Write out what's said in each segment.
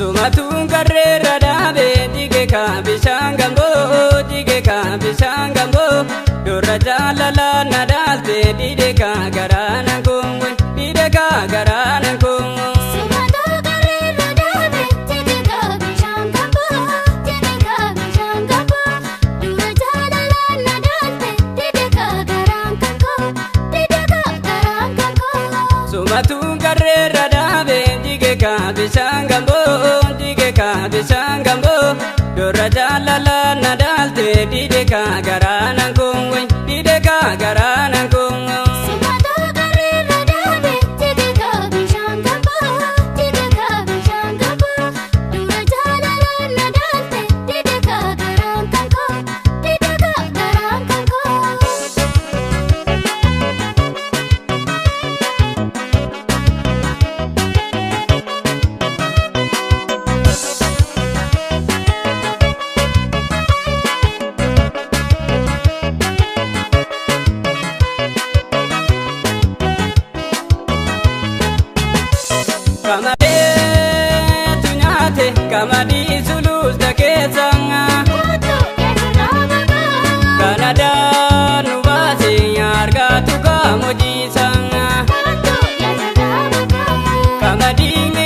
Sumatuun karreerra dhaabee jige kaa bishaan gamboo jige kaa bishaan gamboo durra jaalala na dhaalte dhidhe kaa garaanan kun dhidhe kaa garaanan kun. Sumatuu karreerra dhaabee jige kaa bishaan gamboo jige kaa bishaan gamboo dura jaalala na dhaalte dhidhe kaa garaan kan koo dhidhe kaa garaan kan koo. Sumatuun karreerra dhaabee jige kaa bishaan gamboo jige kaa bishaan gamboo durra jaalala na dhaalte dhidhe kaa garaanan kun dhidhe kaa garaanan kun. Sumatuu karreerra dhaabee jige kaa bishaan gamboo jige kaa bishaan gamboo dura jaalala na dhaalte dhidhe kaa garaan kan koo dhidhe kaa garaan kan koo. Kamadeetu nyaate kamadii sululta keessa Kootu eeguudhaa bagaa Kanadaan nu baase argaatu kaamojiisa kootu eeguudhaa bagaa Kamadiin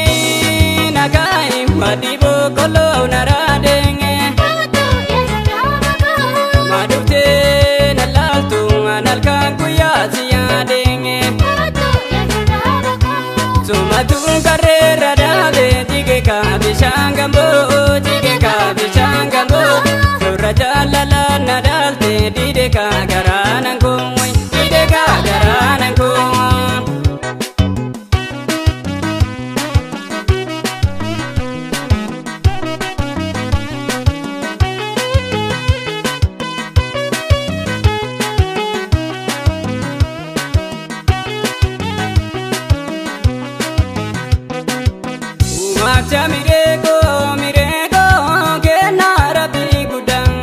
nagaayi madii boqqolloo naraadeenye kootu eeguudhaa bagaa Maduftee na laaltu analkaan guyyaa si yaadeenye kootu eeguudhaa bagaa Sumatuun karreerra dhaabee jige kaa bishaan gamboo jige kaa bishaan gamboo durra jaalala na dhaalte dhidhe kaa garaanan kun dhidhe kaa garaanan kun. Uumacha mireekoo mireekoo kennaa rabbii guddaan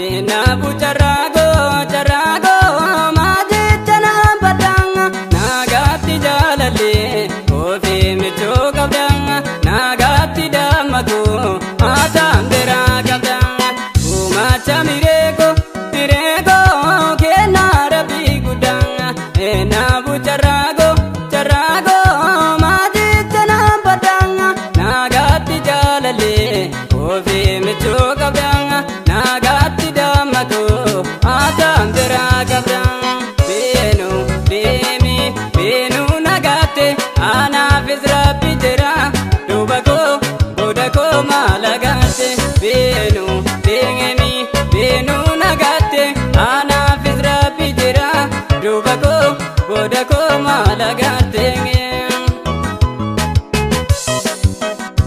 eenaafu carraaqoo carraaqoo maajicha naan baddaan naagaatti jaalallee koofee michuu qabdaan naagaatti dammaqoo haataan biraa qabdaan uumacha mireekoo mireekoo kennaa rabbii guddaan eenaafu carraaqoo carraaqoo maajicha naan baddaan naagaatti jaalallee koofee michuu qabdaan naagaatti dammaqoo haataan biraa qabdaan beenu deemi beenu nagaatti anaafis rabbi jira duuba koo booda koo maalagaatti beenu deemi beenu nagaatti anaafis rabbi jira duuba koo booda koo maalagaatti.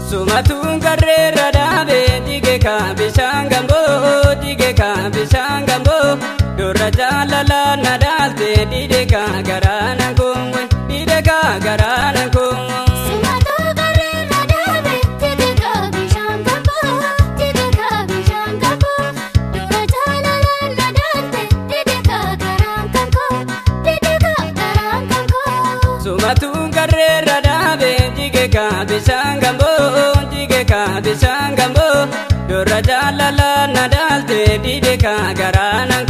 Sumatuun karreerra dhaabee jige kaa bishaan gamboo jige kaa bishaan gamboo durra jaalala na dhaalte dhidhe kaa garaanan kun dhidhe kaa garaanan kun. Sumatuu karreerra dhaabee jige kaa bishaan gamboo jige kaa bishaan gamboo dura jaalala na dhaalte dhidhe kaa garaan kan koo dhidhe kaa garaan kan koo. Sumatuun karreerra dhaabee jige kaa bishaan gamboo jige kaa bishaan gamboo durra jaalala na dhaalte dhidhe kaa garaanan